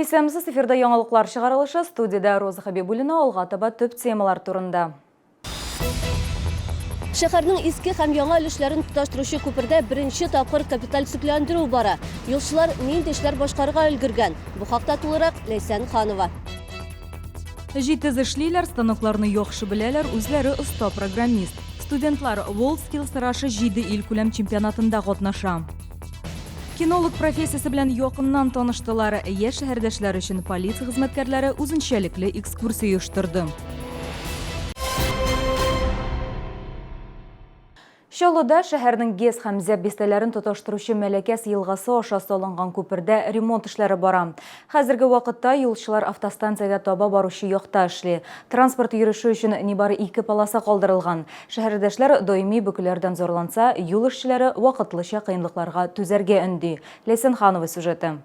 Исәнмесез, эфирда яңалыклар чыгарылышы, студиядә Роза Хәбибуллина, алга таба төп темалар турында. Шәһәрнең иске һәм яңа өлешләрен тоташтыручы күпердә беренче тапкыр капиталь төзекләндерү бара. Юлчылар нинди эшләр башкарырга өлгергән? Бу хакта тулырак Ләйсән Ханова. Җитез эшлиләр, станокларны яхшы беләләр, үзләре оста программист. Студентлар WorldSkills Russia 7 илкүләм чемпионатында катнаша. Кинолог профессиясе белән якыннан таныштылар. Яшь шәһәрдәшләр өчен полиция хезмәткәрләре үзенчәлекле экскурсия оештырды. Чаллыда шәһәрнең ГЭС һәм ЗӘП бистәләрен тоташтыручы Мәләкәс елгасы аша салынган күпердә ремонт эшләре бара. Хәзерге вакытта юлчылар автостанциягә таба баручы якта эшли. Транспорт йөреше өчен нибары ике полоса калдырылган. Шәһәрдәшләр даими бөкеләрдән зарланса, юл эшчеләре вакытлыча кыенлыкларга түзәргә өнди. Ләйсән Ханова сюжеты.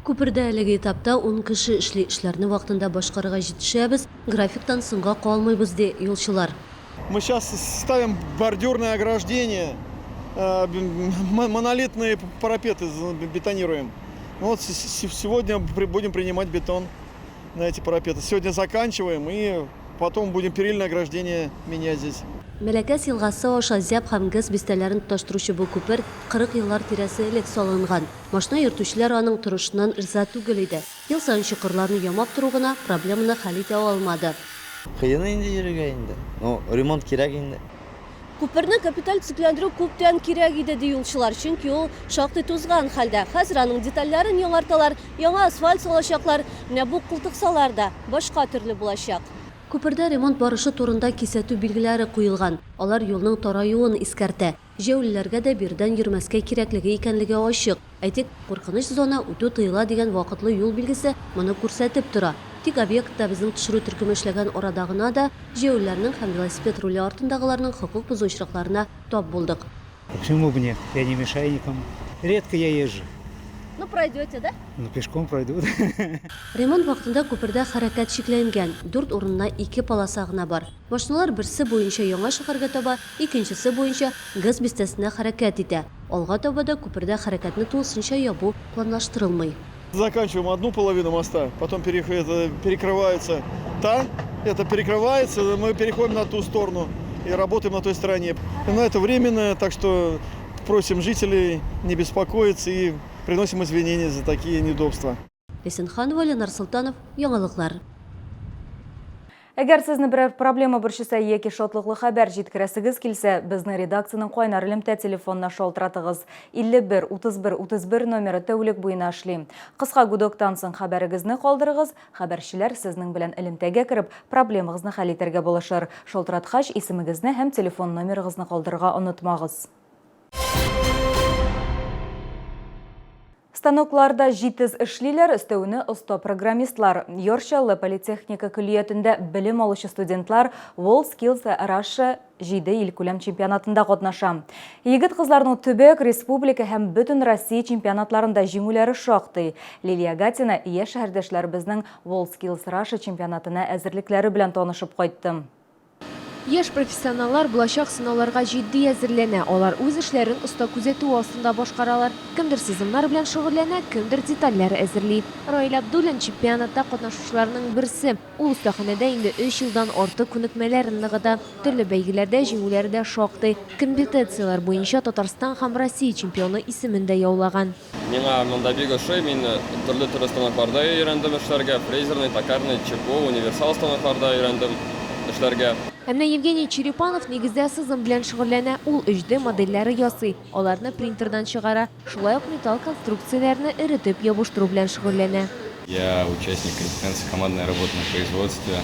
Күпердә әлеге этапта ун кеше эшли. Эшләрне вакытында башкарырга җитешәбез, графиктан соңга калмыйбыз, ди юлчылар. Мы сейчас ставим бордюрное ограждение, монолитные парапеты бетонируем. Вот сегодня будем принимать бетон на эти парапеты. Сегодня заканчиваем и потом будем перильное ограждение менять здесь. Мәләкәс елгасы аша Зяб һәм ГЭС бистәләрен тоташтыручы бу күпер 40 еллар тирәсе элек салынган. Машина йөртүчеләр аның торышыннан риза түгел иде. Ел саен чокырларны ямап тору гына проблеманы хәл итә алмады. Кыен инде йөрергә инде. Ну, ремонт кирәк инде. Күперне капиталь төзекләндерү күптән кирәк иде, ди юлчылар, чөнки ул шактый тузган хәлдә. Хәзер аның детальләрен яңарталар, яңа асфальт салачаклар. Менә бу култыксалар да башка төрле булачак. Күпердә ремонт барышы турында кисәтү билгеләре куелган. Алар юлның тараюын искәртә. Җәяүлеләргә дә биредән йөрмәскә кирәклеге икәнлеге ачык. Әйтик, куркыныч зона, үтү тыела дигән вакытлы юл билгесе моны күрсәтеп тора. Тик объектта безнең төшерү төркеме эшләгән арада гына да җәяүлеләрнең һәм велосипед руле артындагыларның хокук бозу очракларына тап булдык. Почему бы нет? Я не мешаю никому. Редко я езжу. Ну, пройдете, да? Ну, пешком пройду. Ремонт вакытында күпердә хәрәкәт чикләнгән, дүрт урынына ике полоса гына бар. Машиналар берсе буенча яңа шәһәргә таба, икенчесе буенча ГЭС бистәсенә хәрәкәт итә. Алга таба да күпердә хәрәкәтне тулысынча ябу планлаштырылмый. Заканчиваем одну половину моста, потом перекрывается та, это перекрывается, мы переходим на ту сторону и работаем на той стороне. Но это временно, так что просим жителей не беспокоиться и приносим извинения за такие неудобства. Ләйсән Ханова, Ленар Солтанов, Яңалыклар. Әгәр сезне берәр проблема борчыса яки шатлыклы хәбәр җиткерәсегез килсә, безнең редакциянең кайнар элемтә телефонына шалтыратыгыз. 51 31 31 номеры тәүлек буена эшли. Кыска гудоктан соң хәбәрегезне калдырыгыз, хәбәрчеләр сезнең белән элемтәгә кереп, проблемагызны хәл итәргә булышыр. Шалтыраткач, исемегезне һәм телефон номерыгызны калдырырга онытмагыз. Станокларда җитез эшлиләр, өстәвенә оста программистлар. Яр Чаллы политехника көллиятендә белем алучы студентлар WorldSkills Russia 7 илкүләм чемпионатында катнаша. Егет-кызларның төбәк, республика һәм бөтен Россия чемпионатларында җиңүләре шактый. Лилия Гатина яшь шәһәрдәшләребезнең WorldSkills Russia чемпионатына әзерлекләре белән танышып кайтты. Яшь профессионаллар булачак сынауларга җитди әзерләнә. Алар үз эшләрен оста күзәтүе астында башкаралар. Кемдер сызымнар белән шөгыльләнә, кемдер детальләр әзерли. Раил Абдуллин, чемпионатта катнашучыларның берсе. Ул остаханәдә инде өч елдан артык күнекмәләрен ныгыта. Төрле бәйгеләрдә җиңүләре дә шактый. Компетенцияләр буенча Татарстан һәм Россия чемпионы исемен дә яулаган. Миңа монда бик ошый, мин төрле-төрле станокларда өйрәндем эшләргә, фрезерный, токарный, ЧПУ, универсал станокларда өйрәндем эшләргә. Ә менә Евгений Черепанов нигездә сызым белән шөгыльләнә, ул 3D модельләре ясый, аларны принтердан чыгара, шулай ук металл конструкцияләрне эретеп ябыштыру белән шөгыльләнә. Я участник компетенции командная работа на производстве.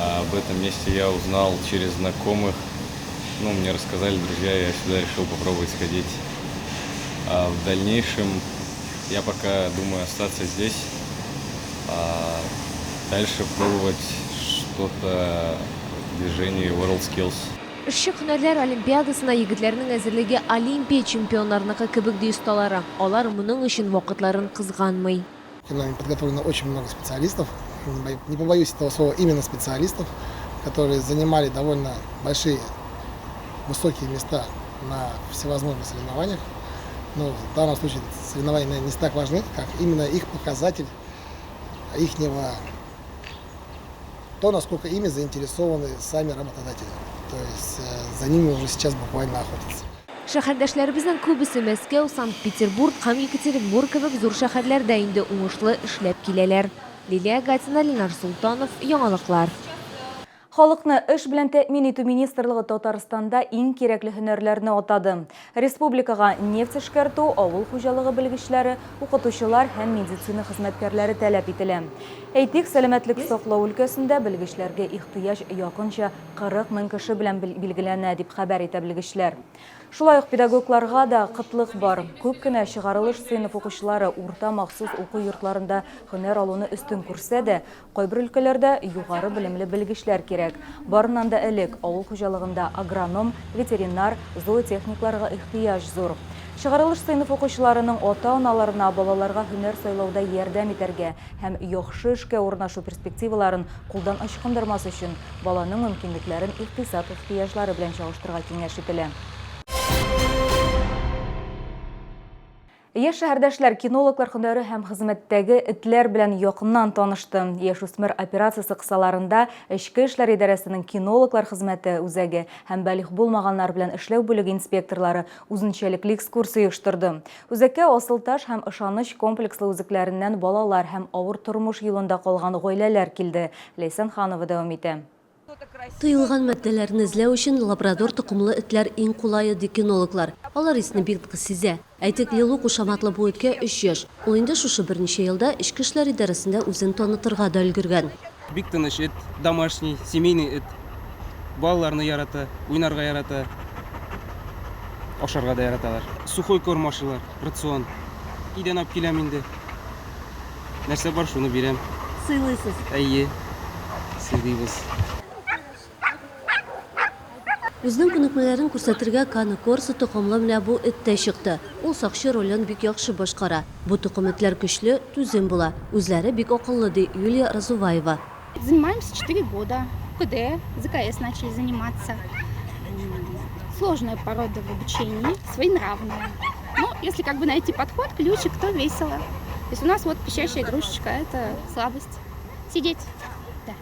Об этом месте я узнал через знакомых. Ну, мне рассказали друзья, я сюда решил попробовать сходить. А в дальнейшем я пока думаю остаться здесь, а дальше пробовать что-то в движении WorldSkills. Эшче һөнәрләр олимпиадасына егетләрнең әзерлеге Олимпия чемпионнарыныкы кебек, ди осталары. Алар моның өчен вакытларын кызганмый. Нами подготовлено очень много специалистов, не побоюсь этого слова, именно специалистов, которые занимали довольно большие, высокие места на всевозможных соревнованиях. Но в данном случае соревнования, наверное, не так важны, как именно их показатель. Ихнего, то, насколько ими заинтересованы сами работодатели. То есть за ними уже сейчас буквально охотятся. Шәһәрдәшләребезнең күбесе Мәскәү, Санкт-Петербург һәм Екатеринбург кебек зур шәһәрләрдә инде уңышлы эшләп киләләр. Лилия Гатина, Ленар Солтанов, Яңалыклар. Халыкны эш белән тәэмин итү министрлыгы Татарстанда иң кирәкле һөнәрләрне атады. Республикага нефть эшкәртү, авыл хуҗалыгы белгечләре, укытучылар һәм медицина хезмәткәрләре таләп ителә. Әйтик, сәламәтлек саклау өлкәсендә белгечләргә ихтыяҗ якынча 40 мең кеше белән билгеләнә, дип хәбәр итә белгечләр. Шулай ук педагогларга да кытлык бар. Күп кенә чыгарылыш сыйныф укучылары урта махсус уку йортларында һөнәр алуны өстен күрсә дә, кайбер өлкәләрдә югары белемле белгечләр кирәк. Барыннан да элек, авыл хуҗалыгында агроном, ветеринар, зоотехникларга ихтыяҗ зур. Чыгарылыш сыйныф укучыларының ата-аналарына балаларга һөнәр сайлауда ярдәм итәргә һәм яхшы эшкә урнашу перспективаларын кулдан ычкындырмас өчен, баланың мөмкинлекләрен икътисад ихтыяҗлары белән чагыштырырга киңәш ителә. Яшь шәһәрдәшләр кинологлар һөнәре һәм хезмәттәге этләр белән якыннан танышты. Яшүсмер операциясе кысаларында Эчке эшләр идарәсенең кинологлар хезмәте үзәге һәм балигъ булмаганнар белән эшләү бүлеге инспекторлары үзенчәлекле экскурсия оештырды. Үзәккә Асылташ һәм Ышаныч комплекслы үзекләреннән балалар һәм авыр тормыш юлында калган гаиләләр килде. Ләйсән Ханова дәвам итә. Тыелган матдәләрне эзләү өчен лабрадор токымлы этләр иң кулае, ди кинологлар. Алар исне бик нык сизә. Әйтик, Лилу кушаматлы бу эткә өч яшь. Ул инде шушы берничә елда Эчке эшләр идарәсендә үзен танытырга да өлгергән. Бик тыныч эт, домашний, семейный эт. Балаларны ярата, уйнарга ярата, ашарга да яраталар. Сухой корм ашыйлар, рацион. Өйдән алып киләм инде. Нәрсә бар, шуны бирәм. Сыйлыйсыз? Әйе, сыйлыйбыз. Үзенең күнекмәләрен күрсәтергә Кане Корсо токымлы менә бу эт тә чыкты. Ул сакчы ролен бик яхшы башкара. Бу токым этләр көчле, түзем була. Үзләре бик акыллы, ди Юлия Разуваева. Занимаемся 4 года. КД, ЗКС начали заниматься. Сложная порода в обучении, своенравная. Но если как бы найти подход, ключик, то весело. То есть у нас вот пищащая игрушечка, это слабость. Сидеть. Да.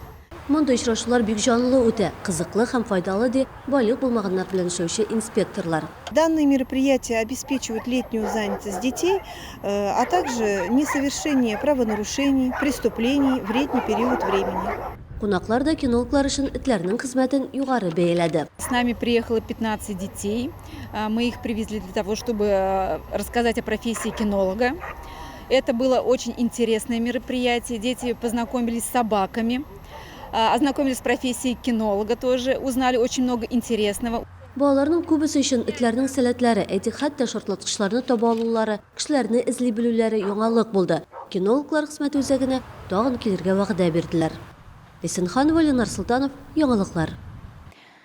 Мондый очрашулар бик җанлы үтә, кызыклы һәм файдалы, ди балигъ булмаганнар белән эшләүче инспекторлар. Данные мероприятия обеспечивают летнюю занятость детей, а также несовершение правонарушений, преступлений в летний период времени. Кунаклар да кинологлар эшен, этләрнең хезмәтен югары бәяләде. С нами приехало 15 детей. Мы их привезли для того, чтобы рассказать о профессии кинолога. Это было очень интересное мероприятие. Дети познакомились с собаками, ознакомились с профессией кинолога тоже, узнали очень много интересного. Балаларның күбесе өчен этләрнең сәләтләре, әйтик, хәтта шартлаткычларны таба алулары, кешеләрне эзли белүләре яңалык булды. Кинологлар хезмәте үзәгенә тагын килергә вәгъдә бирделәр. Ләйсән Ханова, Ленар Солтанов, Яңалыклар.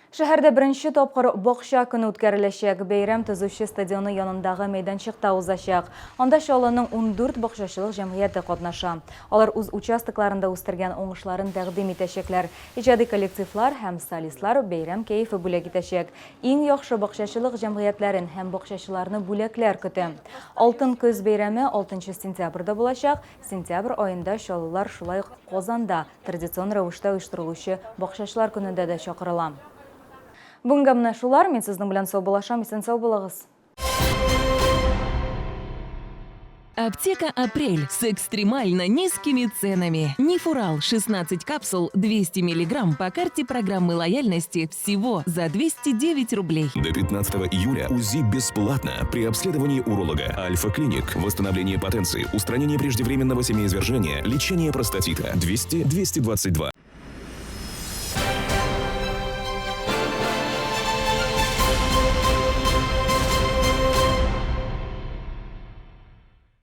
Шәһәрдә беренче тапкыр Бакча көне үткәреләчәк. Бәйрәм Төзүче стадионы янындагы мәйданчыкта узачак. Анда Чаллының ундүрт бакчачылык җәмгыяте катнаша. Алар үз участокларында үстергән уңышларын тәкъдим итәчәкләр. Иҗади коллективлар һәм солистлар бәйрәм кәефе бүләк итәчәк. Иң яхшы бакчачылык җәмгыятьләрен һәм бакчачыларны бүләкләр көтә. Алтын көз бәйрәме алтынчы сентябрьдә булачак. Сентябрь аенда чаллылар шулай ук Казанда традицион рәвештә оештырылучы Бакчачылар көнендә дә чакырыла. Бүгенгә менә шулар. Мин сезнең белән саубуллашам. Исән-сау булыгыз. Аптека «Апрель» с экстремально низкими ценами. Нифурал 16 капсул 200 миллиграмм по карте программы лояльности всего за 209 рублей. До 15 июля УЗИ бесплатно при обследовании уролога. Альфа-клиник. Восстановление потенции, устранение преждевременного семяизвержения, лечение простатита. 200 222.